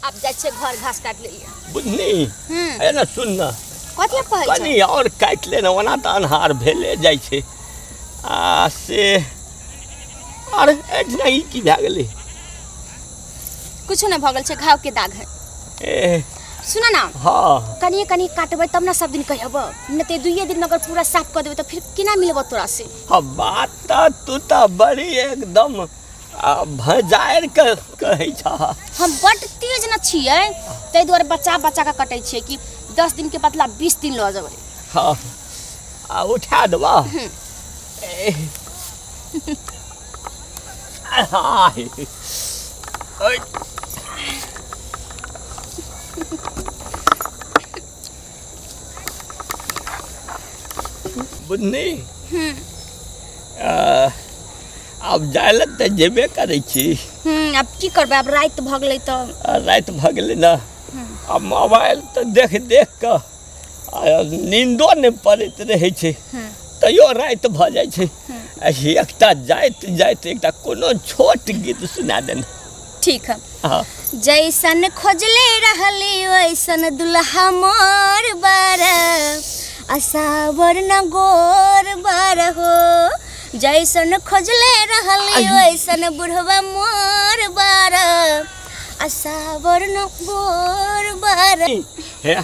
आब जाइ छियै घर, घास काटि लेलियै। बुझनी? हम्म। ए ना, सुन ना। कथी कहै छौ? कनी आओर काटि ले ने, ओना तऽ अन्हार भेले जाइ छै। आ से अरे एहिठिना ई की भए गेलै? कुछो नहि भऽ गेल छै, घाव के दाग है। ए। सुन ना। हाँ। कनिए कनिए काटबै तब ने सब दिन कहब, नहि तऽ दुइए दिन अगर पूरा साफ कऽ देबै तऽ फिर केना मिलबो तोरा से? हाँ, बात तऽ तू तऽ बड़ी एकदम भजारि के कहै छह। हम बड्ड तेज न छियै, ताहि दुआरे बच्चा बच्चा के कटै छियै कि 10 दिन के बदला 20 दिन लऽ जेबै। हाँ, आ उठा देबा। ए, हाय। ओइ। बुझनी, आब जाय लए तऽ जेबे करै छी। आब की करबै? आब राति भऽ गेलै तऽ। आ राति भऽ गेलै ने, आ मोबाइल तऽ देख देख कऽ आ नीन्दो नहि पड़ैत रहै छै, तैयो राति भऽ जाइ छै। आ एकटा जाइत जाइत एकटा कोनो छोट गीत सुना देने। ठीक है। हाँ। जैसन खोजले रहली वैसन दुल्हा मोर बर, असावर न गोर बर हो। जैसन खोजले रहली वैसन बुढ़वा मोर बर, असावर न गोर बर। हे,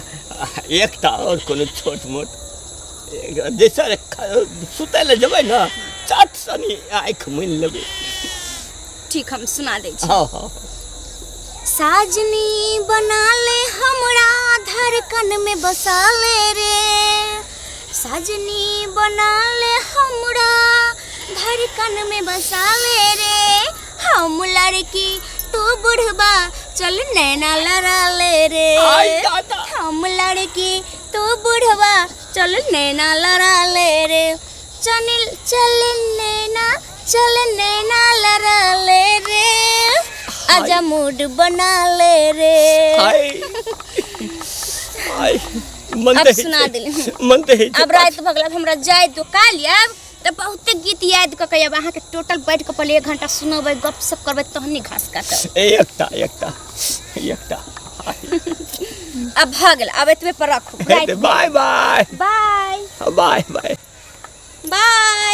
एकटा आओर कोनो छोट मोट, जैसे सुतै लए जेबै ने, चट सनी आँखि मुनि लेबै। ठीक, हम सुना दै छी। हाँ। साजनी बना ले हमरा, धड़कन में बसा ले रे। साजनी बना ले हमरा, धड़कन में बसा ले रे। हम लड़की तू बुढ़बा, चल नैना लड़ा ले रे। आई दादा। हम लड़की तू बुढ़बा, चल नैना लड़ा ले रे। चल चल नैना, चल नैना लड़ा ले रे, आजा मूड बना ले रे। आइ आइ मन अब तऽ सुना देली। मन तऽ होइ छै। अब राति भऽ गेल, अब हमरा जाय दो। काल्हि आयब तऽ बहुते गीत याद कऽ के आयब। अहाँके टोटल बैठ कऽ पहिले 1 घंटा सुनबै, गप सप करबै, तहने घास काटब। ए, एकटा एकटा एकटा। अब भऽ गेल, अब एतबे पर राखू। राति bye bye. Bye. Bye bye. Bye.